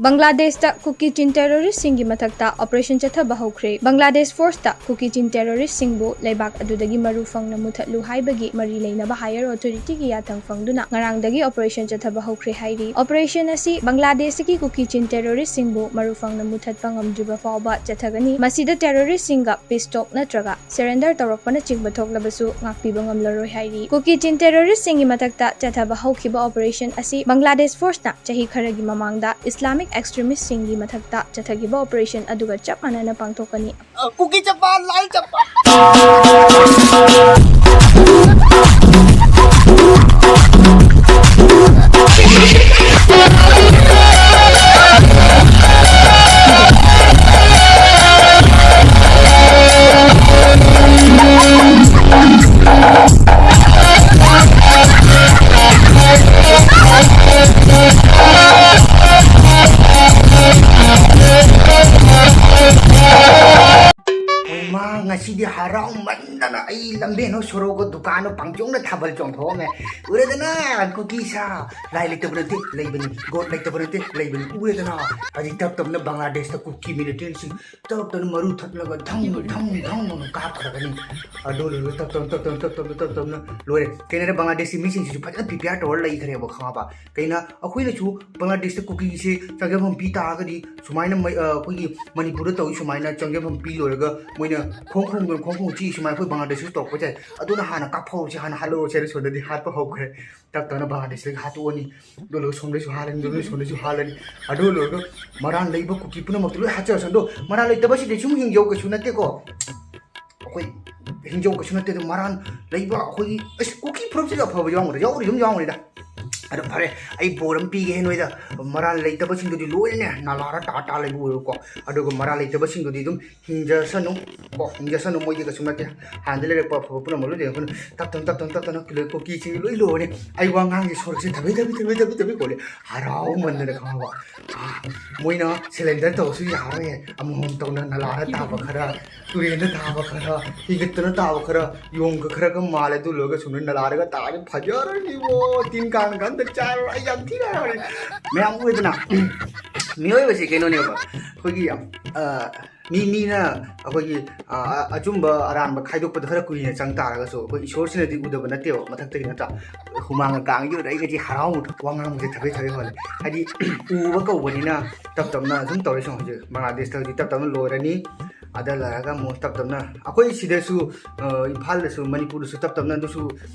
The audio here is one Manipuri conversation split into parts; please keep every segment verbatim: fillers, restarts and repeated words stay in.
ꯕꯪꯒ꯭ꯂꯥꯗꯦꯁꯇ ꯀꯨꯀꯤ ꯆꯤꯟ ꯇꯦꯔꯣꯔꯤꯁꯁꯤꯡꯒꯤ ꯃꯊꯛꯇ ꯑꯣꯄꯔꯦꯁꯟ ꯆꯠꯊꯕ ꯍꯧꯈ꯭ꯔꯦ꯫ ꯕꯪꯒ꯭ꯂꯥꯗꯦꯁ ꯐꯣꯔꯁꯇ ꯀꯨꯀꯤ ꯆꯤꯟ ꯇꯦꯔꯣꯔꯤꯁꯁꯤꯡꯕꯨ ꯂꯩꯕꯥꯛ ꯑꯗꯨꯗꯒꯤ ꯃꯔꯨ ꯐꯪꯅ ꯃꯨꯊꯠꯂꯨ ꯍꯥꯏꯕꯒꯤ ꯃꯔꯤ ꯂꯩꯅꯕ ꯍꯥꯌꯔ ꯑꯣꯊꯣꯔꯤꯇꯤꯒꯤ ꯌꯥꯊꯪ ꯐꯪꯗꯨꯅ ꯉꯔꯥꯡꯗꯒꯤ ꯑꯣꯄꯔꯦꯁꯟ ꯆꯠꯊꯕ ꯍꯧꯈ꯭ꯔꯦ ꯍꯥꯏꯔꯤ꯫ ꯑꯣꯄꯔꯦꯁꯟ ꯑꯁꯤ ꯕꯪꯒ꯭ꯂꯥꯗꯦꯁꯇꯒꯤ ꯀꯨꯀꯤ ꯆꯤꯟ ꯇꯦꯔꯣꯔꯤꯁꯁꯤꯡꯕꯨ ꯃꯔꯨ ꯐꯪꯅ ꯃꯨꯊꯠꯄ ꯉꯝꯗ꯭ꯔꯤꯕ ꯐꯥꯎꯕ ꯆꯠꯊꯒꯅꯤ꯫ ꯃꯁꯤꯗ ꯇꯦꯔꯣꯔꯤꯁꯁꯤꯡꯒ ꯄꯤꯁ ꯇꯣꯛ ꯅꯠꯇ꯭ꯔꯒ ꯁꯔꯦꯟꯗꯔ ꯇꯧꯔꯛꯄꯅꯆꯤꯡꯕ ꯊꯣꯛꯂꯕꯁꯨ ꯉꯥꯛꯄꯤꯕ ꯉꯝꯂꯔꯣꯏ ꯍꯥꯏꯔꯤ꯫ ꯀꯨꯀꯤ ꯆꯤꯟ ꯇꯦꯔꯣꯔꯤꯁꯁꯤꯡꯒꯤ ꯃꯊꯛꯇ ꯆꯠꯊꯕ ꯍꯧꯈꯤꯕ ꯑꯣꯄꯔꯦꯁꯟ ꯑꯁꯤ ꯕꯪꯒ꯭ꯂꯥꯗꯦꯁ ꯐꯣꯔꯁꯅ ꯆꯍꯤ ꯈꯔꯒꯤ ꯃꯃꯥꯡꯗ ꯏꯁꯂꯥꯃꯤꯛ ꯑꯦꯛꯁꯇ꯭ꯔꯤꯃꯤꯁꯁꯤꯡꯒꯤ ꯃꯊꯛꯇ ꯆꯠꯊꯈꯤꯕ ꯑꯣꯄꯔꯦꯁꯟ ꯑꯗꯨꯒ ꯆꯞ ꯃꯥꯟꯅꯅ ꯄꯥꯡꯊꯣꯛꯀꯅꯤ꯫ ꯑ, ꯀꯨꯀꯤ ꯆꯠꯄ, ꯂꯥꯜ ꯆꯠꯄ꯫ ꯍꯩꯃꯥ, ꯉꯁꯤꯗꯤ ꯍꯔꯥꯎꯃꯟꯗꯅ ꯑꯩ ꯂꯝꯕꯦꯟ ꯍꯣꯏ ꯁꯣꯔꯣꯛꯀ ꯗꯨꯀꯥꯟꯗꯣ ꯄꯪꯆꯣꯡꯗ ꯊꯥꯕꯜ ꯆꯣꯡꯊꯣꯛꯑꯝꯃꯦ꯫ ꯎꯔꯦꯗꯅ, ꯀꯨꯀꯤ ꯁꯥ, ꯂꯥꯏ ꯂꯩꯇꯕ ꯅꯠꯇꯦ, ꯂꯩꯕꯅꯤ, ꯒꯣꯠ ꯂꯩꯇꯕ ꯅꯠꯇꯦ, ꯂꯩꯕꯅꯤ꯫ ꯎꯔꯦꯗꯅ, ꯍꯧꯖꯤꯛ ꯇꯞ ꯇꯞꯅ ꯕꯪꯒ꯭ꯂꯥꯗꯦꯁꯇ ꯀꯨꯀꯤ ꯃꯤꯂꯤꯇꯦꯟꯁꯤꯡ ꯇꯞ ꯇꯞꯅ ꯃꯔꯨ ꯊꯠꯂꯒ ꯙꯪ ꯙꯪ ꯙꯪ ꯙꯪ ꯀꯥꯞꯈ꯭ꯔꯒꯅꯤ꯫ ꯑꯗꯨ ꯂꯣꯏꯔꯒ ꯇꯞ ꯇꯞꯅ, ꯇꯞ ꯇꯞꯅ, ꯇꯞ ꯇꯞꯅ, ꯇꯞ ꯇꯞꯅ ꯂꯣꯏꯔꯦ꯫ ꯀꯩꯅꯣꯗ ꯕꯪꯒ꯭ꯂꯥꯗꯦꯁꯀꯤ ꯃꯤꯁꯤꯡꯁꯤꯁꯨ ꯐꯖꯅ ꯄ꯭ꯔꯤꯄꯦꯌꯥꯔ ꯇꯧꯔ ꯂꯩꯈ꯭ꯔꯦꯕ, ꯈꯪꯉꯕ? ꯀꯩꯅ ꯑꯩꯈꯣꯏꯅꯁꯨ ꯕꯪꯒ꯭ꯂꯥꯗꯦꯁꯇ ꯀꯨꯀꯤꯁꯦ ꯆꯪꯖꯐꯝ ꯄꯤ ꯇꯥꯔꯒꯗꯤ ꯁꯨꯃꯥꯏꯅ ꯃꯩ-, ꯑ, ꯑꯩꯈꯣꯏꯒꯤ ꯃꯅꯤꯄꯨꯔꯗ ꯇꯧꯏ ꯁꯨꯃꯥꯏꯅ ꯆꯪꯖꯐꯝ ꯄꯤ ꯂꯣꯏꯔꯒ ꯃꯣꯏꯅ ꯈꯣꯡ ꯈꯣꯡꯗꯅ ꯈꯣꯡ ꯈꯣꯡ ꯆꯤꯛꯏ ꯁꯨꯃꯥꯏꯅ ꯑꯩꯈꯣꯏ ꯕꯪꯒ꯭ꯂꯥꯗꯦꯁꯁꯨ ꯇꯧꯔꯛꯄ ꯌꯥꯏ꯫ ꯑꯗꯨꯅ ꯍꯥꯟꯅ ꯀꯥꯞꯍꯧꯔꯁꯤ, ꯍꯥꯟꯅ ꯍꯥꯠꯍꯧꯔꯁꯤ ꯍꯥꯏꯅ ꯁꯣꯝꯗꯗꯤ ꯍꯥꯠꯄ ꯍꯧꯈ꯭ꯔꯦ꯫ ꯇꯞ ꯇꯞꯅ ꯕꯪꯒ꯭ꯂꯥꯗꯦꯁꯇꯒꯤ ꯍꯥꯠꯇꯣꯛꯑꯅꯤ꯫ ꯑꯗꯨ ꯂꯣꯏꯔꯒ ꯁꯣꯝꯗꯁꯨ ꯍꯥꯠꯂꯅꯤ, ꯑꯗꯨ ꯁꯣꯝꯗꯁꯨ ꯍꯥꯠꯂꯅꯤ꯫ ꯑꯗꯨ ꯂꯣꯏꯔꯒ ꯃꯔꯥꯜ ꯂꯩꯕ ꯀꯨꯀꯤ ꯄꯨꯝꯅꯃꯛꯇ ꯂꯣꯏ ꯍꯥꯠꯆꯔꯁꯅꯨ꯫ ꯑꯗꯣ ꯃꯔꯥꯜ ꯂꯩꯇꯕꯁꯤꯗꯤ ꯁꯨꯝ ꯍꯤꯡꯖꯧ ꯀꯩꯁꯨ ꯅꯠꯇꯦꯀꯣ꯫ ꯑꯩꯈꯣꯏ ꯍꯤꯡꯖꯧ ꯀꯩꯁꯨ ꯅꯠꯇꯦ꯫ ꯑꯗꯣ ꯃꯔꯥꯜ ꯂꯩꯕ ꯑꯩꯈꯣꯏꯒꯤ, ꯑꯁ, ꯀꯨꯀꯤ ꯐꯨꯔꯨꯞꯁꯤꯗ ꯑꯐꯕ ꯌꯥꯎꯔꯝꯒꯗ꯭ꯔꯥ? ꯌꯥꯎꯔꯤ ꯑꯗꯨꯝ ꯌꯥꯎꯔꯝꯒꯅꯤꯗ꯫ ꯑꯗꯣ ꯐꯔꯦ, ꯑꯩ ꯕꯣꯔ ꯑꯃ ꯄꯤꯒꯦ ꯅꯣꯏꯗ꯫ ꯃꯔꯥꯜ ꯂꯩꯇꯕꯁꯤꯡꯗꯨꯗꯤ ꯂꯣꯏꯅꯅꯦ ꯅꯥꯂꯥꯗ ꯇꯥ ꯇꯥ ꯂꯩꯕ ꯑꯣꯏꯔꯣꯀꯣ꯫ ꯑꯗꯨꯒ ꯃꯔꯥꯜ ꯂꯩꯇꯕꯁꯤꯡꯗꯨꯗꯤ ꯑꯗꯨꯝ ꯍꯤꯡꯖꯁꯅꯨ ꯀꯣ, ꯍꯤꯡꯖꯁꯅꯨ, ꯃꯣꯏꯗꯤ ꯀꯩꯁꯨ ꯅꯠꯇꯦ꯫ ꯍꯥꯟꯅꯗꯤ ꯂꯩꯔꯛꯄ ꯑꯐꯕ ꯄꯨꯝꯅꯃꯛ ꯂꯣꯏ ꯂꯩꯔꯛꯄꯅꯤ꯫ ꯇꯞ ꯇꯞꯅ, ꯇꯞ ꯇꯞꯅ, ꯇꯞ ꯇꯞꯅ ꯀꯤꯂꯣ ꯀꯨꯀꯤꯁꯤꯡ ꯂꯣꯏ ꯂꯣꯏꯔꯦ꯫ ꯑꯩ ꯋꯥ ꯉꯥꯡꯁꯦ ꯁꯣꯔꯁꯦ ꯊꯕꯦ ꯊꯕꯦ ꯊꯕꯦ ꯊꯕꯦ ꯊꯕꯦ ꯀꯣꯜꯂꯦ꯫ ꯍꯔꯥꯎꯃꯟꯗꯅ, ꯈꯪꯉꯕ? ꯑꯥ, ꯃꯣꯏꯅ ꯁꯦꯂꯦꯟꯗꯔ ꯇꯧꯔꯁꯨ ꯌꯥꯔꯣꯏ꯫ ꯑꯃꯃꯝ ꯇꯧꯅ ꯅꯂꯥꯗ ꯇꯥꯕ ꯈꯔ, ꯇꯨꯔꯦꯟꯗ ꯇꯥꯕ ꯈꯔ, ꯍꯤꯒꯠꯇꯅ ꯇꯥꯕ ꯈꯔ, ꯌꯣꯡꯒ ꯈꯔꯒ ꯃꯥꯜꯂꯦ꯫ ꯑꯗꯨ ꯂꯣꯏꯔꯒ ꯁꯨꯝ ꯅꯂꯥꯗꯒ ꯇꯥꯔꯗꯤ ꯐꯖꯔꯅꯤꯕꯣ꯫ ꯇꯤꯟ ꯀꯥꯡ ꯑꯝꯇ ꯆꯥꯔꯣꯏ꯫ ꯑꯩ ꯌꯥꯝ ꯊꯤ ꯍꯔꯥꯎꯔꯦ꯫ ꯃꯌꯥꯝ ꯎꯔꯦꯗꯅ? ꯃꯤꯑꯣꯏꯕꯁꯤ ꯀꯩꯅꯣꯅꯦꯕ, ꯑꯩꯈꯣꯏꯒꯤ ꯌꯥꯝ, ꯑ, ꯃꯤ ꯃꯤꯅ ꯑꯩꯈꯣꯏꯒꯤ, ꯑ, ꯑꯆꯨꯝꯕ ꯑꯔꯥꯟꯕ ꯈꯥꯏꯗꯣꯛꯄꯗ ꯈꯔ ꯀꯨꯏꯅ ꯆꯪ ꯇꯥꯔꯒꯁꯨ, ꯑꯩꯈꯣꯏ ꯏꯁꯣꯔꯁꯤꯅꯗꯤ ꯎꯗꯕ ꯅꯠꯇꯦꯕ, ꯃꯊꯛꯇꯒꯤ ꯅꯠꯇ꯭ꯔꯥ? ꯍꯨꯃꯥꯡꯒ ꯀꯥꯡꯒꯤ ꯑꯣꯏꯔ ꯑꯩꯒꯗꯤ ꯍꯔꯥꯎ ꯋꯥ ꯉꯥꯡꯕꯁꯦ ꯊꯕꯦ ꯊꯕꯦ ꯍꯣꯜꯂꯦ꯫ ꯍꯥꯏꯗꯤ ꯎꯕ ꯀꯧꯕꯅꯤꯅ ꯇꯞ ꯇꯞꯅ ꯑꯗꯨꯝ ꯇꯧꯔꯦ꯫ ꯁꯨꯝ ꯍꯧꯖꯤꯛ ꯕꯪꯒ꯭ꯂꯥꯗꯦꯁꯇ ꯍꯧꯖꯤꯛ ꯇꯞ ꯇꯞꯅ ꯂꯣꯏꯔꯅꯤ꯫ ꯑꯗ ꯂꯩꯔꯒ ꯑꯃꯨꯛ ꯇꯞ ꯇꯞꯅ ꯑꯩꯈꯣꯏ ꯁꯤꯗꯁꯨ, ꯑ, ꯏꯝꯐꯥꯜꯗꯁꯨ, ꯃꯅꯤꯄꯨꯔꯗꯁꯨ ꯇꯞ ꯇꯞꯅ ꯑꯗꯨꯁꯨ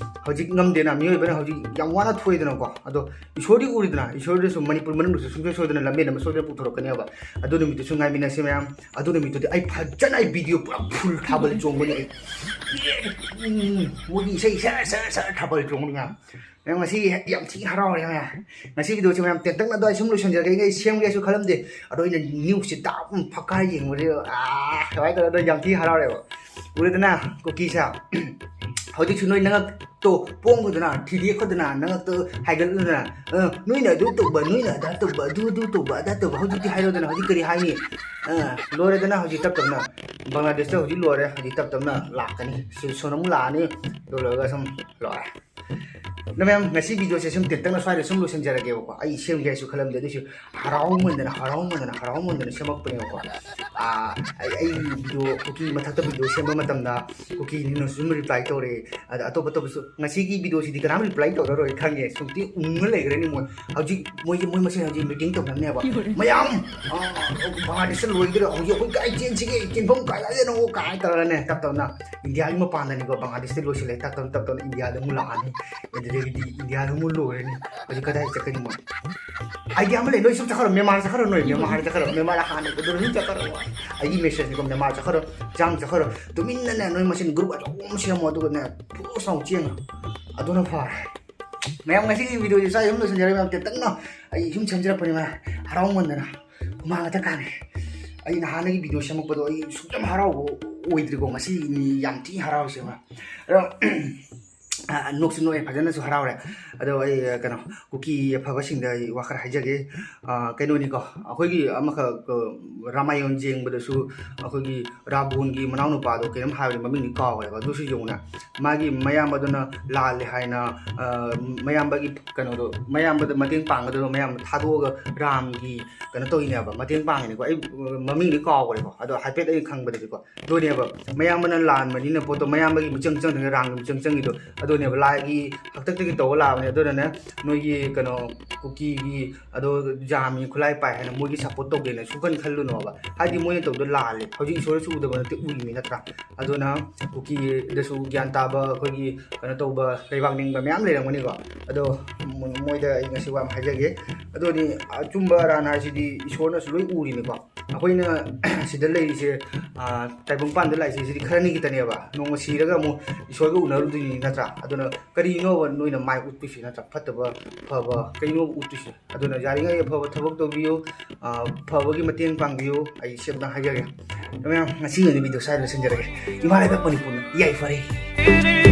ꯍꯧꯖꯤꯛ ꯉꯝꯗꯦꯅ, ꯃꯤꯑꯣꯏꯕꯅ ꯍꯧꯖꯤꯛ ꯌꯥꯝ ꯋꯥꯅ ꯊꯣꯛꯏꯗꯅꯀꯣ꯫ ꯑꯗꯣ ꯏꯁꯣꯔꯗꯤ ꯎꯔꯤꯗꯅ, ꯏꯁꯣꯔꯗꯁꯨ ꯃꯅꯤꯄꯨꯔ ꯃꯅꯨꯡꯗꯁꯨ ꯁꯨꯡꯁꯣꯏ ꯁꯣꯏꯗꯅ ꯂꯝꯕꯦꯟ ꯑꯃ ꯁꯣꯏꯗꯅ ꯄꯨꯊꯣꯔꯛꯀꯅꯦꯕ꯫ ꯑꯗꯨ ꯅꯨꯃꯤꯠꯇꯨꯁꯨ ꯉꯥꯏꯃꯤꯟꯅꯁꯤ ꯃꯌꯥꯝ꯫ ꯑꯗꯨ ꯅꯨꯃꯤꯠꯇꯨꯗꯤ ꯑꯩ ꯐꯖꯅ ꯑꯩ ꯚꯤꯗꯤꯑꯣ ꯄꯨꯔꯥ ꯐꯨꯜ ꯊꯥꯕꯜ ꯆꯣꯡꯒꯅꯤ ꯑꯩ꯫ ꯎꯝ, ꯃꯣꯏꯒꯤ ꯏꯁꯩ ꯁꯔ ꯁꯔ ꯁꯔ ꯊꯥꯕꯜ ꯆꯣꯡꯒꯅꯤ ꯃꯌꯥꯝ꯫ ꯃꯌꯥꯝ ꯉꯁꯤ ꯌꯥꯝ ꯊꯤ ꯍꯔꯥꯎꯔꯦ ꯃꯌꯥꯝ꯫ ꯉꯁꯤ ꯚꯤꯗꯤꯑꯣꯁꯦ ꯃꯌꯥꯝ ꯇꯦꯟꯇꯛꯅ ꯑꯗꯨꯋꯥꯏ ꯁꯨꯝ ꯂꯣꯏꯁꯤꯟꯖꯔꯒꯦ꯫ ꯑꯩ ꯁꯦꯝꯒꯦꯁꯨ ꯈꯜꯂꯝꯗꯦ꯫ ꯑꯗꯣ ꯑꯩꯅ ꯅ꯭ꯌꯨꯁꯁꯦ ꯇꯥꯞ ꯐꯛꯀꯥꯏ ꯌꯦꯡꯕꯁꯦ, ꯑꯥ, ꯀꯃꯥꯏꯅ ꯇꯧꯔꯦ? ꯑꯗꯣ ꯌꯥꯝ ꯊꯤ ꯍꯔꯥꯎꯔꯦꯕ꯫ ꯎꯔꯦꯗꯅ ꯀꯨꯀꯤꯁꯦ? ꯍꯧꯖꯤꯛꯁꯨ ꯅꯣꯏ ꯅꯉꯛꯇꯣ ꯄꯣꯡꯕꯗꯨꯅ, ꯊꯤꯗꯦꯛꯄꯗꯨꯅ, ꯅꯉꯛꯇꯣ ꯍꯥꯏꯒꯠꯂꯗꯅ, ꯑ, ꯅꯣꯏꯅ ꯑꯗꯨ ꯇꯧꯕ, ꯅꯣꯏꯅ ꯑꯗꯥ ꯇꯧꯕ, ꯑꯗꯨ, ꯑꯗꯨ ꯇꯧꯕ, ꯑꯗꯥ ꯇꯧꯕ, ꯍꯧꯖꯤꯛꯇꯤ ꯍꯥꯏꯔꯣꯗꯅ, ꯍꯧꯖꯤꯛ ꯀꯔꯤ ꯍꯥꯏꯅꯤ? ꯑ, ꯂꯣꯏꯔꯦꯗꯅ ꯍꯧꯖꯤꯛ ꯇꯞ ꯇꯞꯅ꯫ ꯕꯪꯒ꯭ꯂꯥꯗꯦꯁꯇ ꯍꯧꯖꯤꯛ ꯂꯣꯏꯔꯦ, ꯍꯧꯖꯤꯛ ꯇꯞ ꯇꯞꯅ ꯂꯥꯛꯀꯅꯤ꯫ ꯁꯤ ꯁꯣꯟ ꯑꯃꯨꯛ ꯂꯥꯛꯑꯅꯤ, ꯑꯗꯨ ꯂꯣꯏꯔꯒ ꯁꯨꯝ ꯂꯣꯏꯔꯦ꯫ ꯑꯗꯣ ꯃꯌꯥꯝ, ꯉꯁꯤ ꯚꯤꯗꯤꯑꯣꯁꯦ ꯁꯨꯝ ꯇꯦꯟꯇꯛꯅ ꯁ꯭ꯋꯥꯏꯗ ꯁꯨꯝ ꯂꯣꯏꯁꯤꯟꯖꯔꯒꯦꯕꯀꯣ꯫ ꯑꯩ ꯁꯦꯝꯒꯦ ꯍꯥꯏꯁꯨ ꯈꯜꯂꯝꯗꯦ, ꯑꯗꯨꯏꯁꯨ ꯍꯔꯥꯎꯃꯟꯗꯅ, ꯍꯔꯥꯎꯃꯟꯗꯅ, ꯍꯔꯥꯎꯃꯟꯗꯅ ꯁꯦꯝꯃꯛꯄꯅꯦꯕꯀꯣ꯫ ꯑꯥ, ꯑꯩ, ꯑꯩ ꯚꯤꯗꯤꯑꯣ ꯀꯨꯀꯤ ꯃꯊꯛꯇ ꯚꯤꯗꯤꯑꯣ ꯁꯦꯝꯕ ꯃꯇꯝꯗ ꯀꯨꯀꯤꯅꯁꯨ ꯁꯨꯝ ꯔꯤꯄ꯭ꯂꯥꯏ ꯇꯧꯔꯛꯑꯦ꯫ ꯑꯗ ꯑꯇꯣꯞ ꯑꯇꯣꯞꯄꯁꯨ, ꯉꯁꯤꯒꯤ ꯚꯤꯗꯤꯑꯣꯁꯤꯗꯤ ꯀꯅꯥꯝ ꯔꯤꯄ꯭ꯂꯥꯏ ꯇꯧꯔꯔꯣꯏ ꯈꯪꯉꯦ, ꯁꯨꯝꯇꯤ ꯎꯪꯉ ꯂꯩꯈ꯭ꯔꯅꯤ ꯃꯣꯏ꯫ ꯍꯧꯖꯤꯛ ꯃꯣꯏꯁꯦ, ꯃꯣꯏ ꯃꯁꯦꯟ ꯍꯧꯖꯤꯛ ꯃꯤꯇꯤꯡ ꯇꯧꯅꯕꯅꯦꯕ꯫ ꯃꯌꯥꯝ, ꯑꯥ, ꯕꯪꯒ꯭ꯂꯥꯗꯦꯁꯇ ꯂꯣꯏꯗꯣꯏꯔꯦ, ꯍꯧꯖꯤꯛ ꯑꯩꯈꯣꯏ ꯀꯥꯏ ꯆꯦꯟꯁꯤꯒꯦ, ꯆꯦꯟꯐꯝ ꯀꯥꯏ ꯂꯩꯅꯣ ꯀꯥꯏ ꯇꯧꯔꯒꯅꯦ, ꯇꯞ ꯇꯞꯅ ꯏꯟꯗꯤꯌꯥꯒꯤ ꯃꯄꯥꯟꯗꯅꯤꯀꯣ, ꯕꯪꯒ꯭ꯂꯥꯗꯦꯁꯇ ꯂꯣꯏꯁꯤꯜꯂꯦ, ꯇꯞ ꯇꯞꯅ, ꯇꯞ ꯇꯞꯅ ꯏꯟꯗꯤꯌꯥꯗ ꯑꯃꯨꯛ ꯂꯥꯛꯑꯅꯤ꯫ ꯑꯗꯨꯗꯒꯤꯗꯤ ꯏꯟꯗꯤꯌꯥꯗ ꯑꯃꯨꯛ ꯂꯣꯏꯔꯅꯤ꯫ ꯍꯧꯖꯤꯛ ꯀꯗꯥꯏ ꯆꯠꯀꯅꯤ ꯃꯣꯏ? ꯑꯥꯏꯗꯤꯌꯥ ꯑꯃ ꯂꯩ, ꯅꯣꯏ ꯁꯨꯝ ꯆꯠꯈ꯭ꯔꯣ, ꯃ꯭ꯌꯥꯟꯃꯥꯔ ꯆꯠꯈ꯭ꯔꯣ, ꯅꯣꯏ ꯃ꯭ꯌꯥꯟꯃꯥꯔ ꯆꯠꯈ꯭ꯔꯣ, ꯃ꯭ꯌꯥꯟꯃꯥꯔ ꯍꯥꯟꯅ ꯑꯗꯨꯗ ꯁꯨꯝ ꯆꯠꯈ꯭ꯔꯣ꯫ ꯑꯩꯒꯤ ꯃꯦꯁꯦꯖꯅꯤꯀꯣ, ꯃ꯭ꯌꯥꯟꯃꯥꯔ ꯆꯠꯈ꯭ꯔꯣ, ꯆꯥꯡ ꯆꯠꯈ꯭ꯔꯣ, ꯇꯨꯃꯤꯟꯅꯅꯦ ꯅꯣꯏ ꯃꯁꯦꯟ ꯒ꯭ꯔꯨꯞ ꯑꯆꯧꯕ ꯑꯃ ꯁꯦꯝꯃꯣ, ꯑꯗꯨꯒꯅꯦ ꯐꯨꯁ ꯂꯥꯎ ꯆꯦꯟꯈ꯭ꯔꯣ, ꯑꯗꯨꯅ ꯐꯔꯦ꯫ ꯃꯌꯥꯝ, ꯉꯁꯤꯒꯤ ꯚꯤꯗꯤꯑꯣꯁꯦ ꯁ꯭ꯋꯥꯏꯗ ꯁꯨꯝ ꯂꯣꯏꯁꯤꯟꯖꯔꯒꯦ꯫ ꯃꯌꯥꯝ ꯇꯦꯟꯇꯛꯅ ꯑꯩ ꯁꯨꯝ ꯁꯦꯝꯖꯔꯛꯄꯅꯦ ꯃꯌꯥꯝ, ꯍꯔꯥꯎꯃꯟꯗꯅ ꯍꯨꯃꯥꯡ ꯉꯥꯛꯇ ꯀꯥꯡꯉꯦ꯫ ꯑꯩ ꯅꯍꯥꯟꯗꯒꯤ ꯚꯤꯗꯤꯑꯣ ꯁꯦꯝꯃꯛꯄꯗꯣ ꯑꯩ ꯁꯨꯛꯌꯥꯝ ꯍꯔꯥꯎꯕ ꯑꯣꯏꯗ꯭ꯔꯤꯀꯣ, ꯉꯁꯤꯅꯤ ꯌꯥꯝ ꯊꯤ ꯍꯔꯥꯎꯔꯤꯁꯦ ꯃꯌꯥꯝ꯫ ꯑꯗꯣ ꯑ, ꯅꯣꯛꯁꯨ ꯅꯣꯛꯑꯦ, ꯐꯖꯅꯁꯨ ꯍꯔꯥꯎꯔꯦ꯫ ꯑꯗꯣ ꯑꯩ, ꯑ, ꯀꯩꯅꯣ, ꯀꯨꯀꯤ ꯑꯐꯕꯁꯤꯡꯗ ꯑꯩ ꯋꯥ ꯈꯔ ꯍꯥꯏꯖꯒꯦ꯫ ꯑ, ꯀꯩꯅꯣꯅꯤꯀꯣ, ꯑꯩꯈꯣꯏꯒꯤ ꯑꯃꯈꯛ, ꯑ, ꯔꯥꯃꯥꯌꯟ ꯌꯦꯡꯕꯗꯁꯨ ꯑꯩꯈꯣꯏꯒꯤ ꯔꯥꯕꯣꯟꯒꯤ ꯃꯅꯥꯎꯅꯨꯄꯥꯗꯣ ꯀꯩꯅꯣꯝ ꯍꯥꯏꯕꯅꯤ, ꯃꯃꯤꯡꯗꯤ ꯀꯥꯎꯈ꯭ꯔꯦꯕ, ꯑꯗꯨꯁꯨ ꯌꯦꯡꯉꯨꯅꯦ꯫ ꯃꯥꯒꯤ ꯃꯌꯥꯝꯕꯗꯨꯅ ꯂꯥꯜꯂꯦ ꯍꯥꯏꯅ, ꯑ, ꯃꯌꯥꯝꯕꯒꯤ ꯀꯩꯅꯣꯗꯣ, ꯃꯌꯥꯝꯕꯗ ꯃꯇꯦꯡ ꯄꯥꯡꯒꯗꯕ ꯃꯌꯥꯝ ꯊꯥꯗꯣꯛꯑꯒ ꯔꯥꯝꯒꯤ ꯀꯩꯅꯣ ꯇꯧꯔꯤꯅꯦꯕ, ꯃꯇꯦꯡ ꯄꯥꯡꯉꯤꯅꯦꯀꯣ꯫ ꯑꯩ, ꯑ, ꯃꯃꯤꯡꯗꯤ ꯀꯥꯎꯈ꯭ꯔꯦꯀꯣ, ꯑꯗꯣ ꯍꯥꯏꯐꯦꯠ ꯑꯩ ꯈꯪꯕꯗꯗꯤꯀꯣ꯫ ꯑꯗꯨꯅꯦꯕ, ꯃꯌꯥꯝꯕꯅ ꯂꯥꯟꯕꯅꯤꯅ ꯄꯣꯠꯇꯣ ꯃꯌꯥꯝꯕꯒꯤ ꯃꯤꯆꯪ ꯆꯪꯗ꯭ꯔꯤꯉꯩ ꯔꯥꯝꯒꯤ ꯃꯤꯆꯪ ꯆꯪꯉꯤꯗꯣ꯫ ꯑꯗꯨꯅꯦꯕ, ꯂꯥꯏꯒꯤ ꯍꯥꯛꯇꯛꯇꯒꯤ ꯇꯧꯔ ꯂꯥꯛꯑꯕꯅꯦ꯫ ꯑꯗꯨꯅꯅꯦ, ꯅꯣꯏꯒꯤ ꯀꯩꯅꯣ, ꯀꯨꯀꯤꯒꯤ ꯑꯗꯣ ꯖꯥꯝꯒꯤ ꯈꯨꯠꯂꯥꯏ ꯄꯥꯏ ꯍꯥꯏꯅ ꯃꯣꯏꯒꯤ ꯁꯞꯄꯣꯔꯠ ꯇꯧꯒꯦꯅ ꯁꯨꯡꯈꯟ ꯈꯜꯂꯨꯅꯣꯕ꯫ ꯍꯥꯏꯗꯤ ꯃꯣꯏꯅ ꯇꯧꯗꯣ ꯂꯥꯜꯂꯦ, ꯍꯧꯖꯤꯛ ꯏꯁꯣꯔꯁꯨ ꯎꯗꯕ ꯅꯠꯇꯦ, ꯎꯔꯤꯅꯤ ꯅꯠꯇ꯭ꯔꯥ? ꯑꯗꯨꯅ ꯀꯨꯀꯤꯗꯁꯨ ꯒ꯭ꯌꯥꯟ ꯇꯥꯕ, ꯑꯩꯈꯣꯏꯒꯤ ꯀꯩꯅꯣ ꯇꯧꯕ, ꯂꯩꯕꯥꯛ ꯅꯤꯡꯕ ꯃꯌꯥꯝ ꯂꯩꯔꯝꯒꯅꯤꯀꯣ꯫ ꯑꯗꯣ ꯃꯣ-, ꯃꯣꯏꯗ ꯑꯩ ꯉꯁꯤ ꯋꯥ ꯑꯃ ꯍꯥꯏꯖꯒꯦ꯫ ꯑꯗꯨꯅꯤ, ꯑꯆꯨꯝꯕ ꯑꯔꯥꯟ ꯍꯥꯏꯁꯤꯗꯤ ꯏꯁꯣꯔꯅꯁꯨ ꯂꯣꯏ ꯎꯔꯤꯅꯤꯀꯣ꯫ ꯑꯩꯈꯣꯏꯅ ꯁꯤꯗ ꯂꯩꯔꯤꯁꯦ, ꯑ, ꯇꯥꯏꯕꯪꯄꯥꯟꯗ ꯂꯥꯛꯏꯁꯦ ꯁꯤꯗꯤ ꯈꯔꯅꯤꯒꯤ ꯈꯛꯇꯅꯦꯕ, ꯅꯣꯡꯃ ꯁꯤꯔꯒ ꯑꯃꯨꯛ ꯏꯁꯣꯔꯒ ꯎꯅꯔꯨꯗꯣꯏꯅꯤ ꯅꯠꯇ꯭ꯔꯥ? ꯑꯗꯨꯅ ꯀꯔꯤꯅꯣꯕ ꯅꯣꯏꯅ ꯃꯥꯏ ꯎꯠꯇꯣꯏꯁꯤ ꯅꯠꯇ꯭ꯔꯥ? ꯐꯠꯇꯕ, ꯐꯕ, ꯀꯩꯅꯣꯕ ꯎꯠꯇꯣꯏꯁꯤ? ꯑꯗꯨꯅ ꯌꯥꯔꯤꯉꯩ ꯑꯐꯕ ꯊꯕꯛ ꯇꯧꯕꯤꯌꯨ, ꯑ, ꯐꯕꯒꯤ ꯃꯇꯦꯡ ꯄꯥꯡꯕꯤꯌꯨ꯫ ꯑꯩ ꯁꯤ ꯑꯝꯇꯪ ꯍꯥꯏꯖꯒꯦ꯫ ꯃꯌꯥꯝ, ꯉꯁꯤꯒꯤ ꯑꯣꯏꯅ ꯚꯤꯗꯤꯑꯣ ꯁ꯭ꯋꯥꯏꯗ ꯂꯣꯏꯁꯤꯟꯖꯔꯒꯦ꯫ ꯏꯃꯥ ꯂꯩꯕꯥꯛ ꯃꯅꯤꯄꯨꯔꯅ ꯌꯥꯏꯐꯔꯦ꯫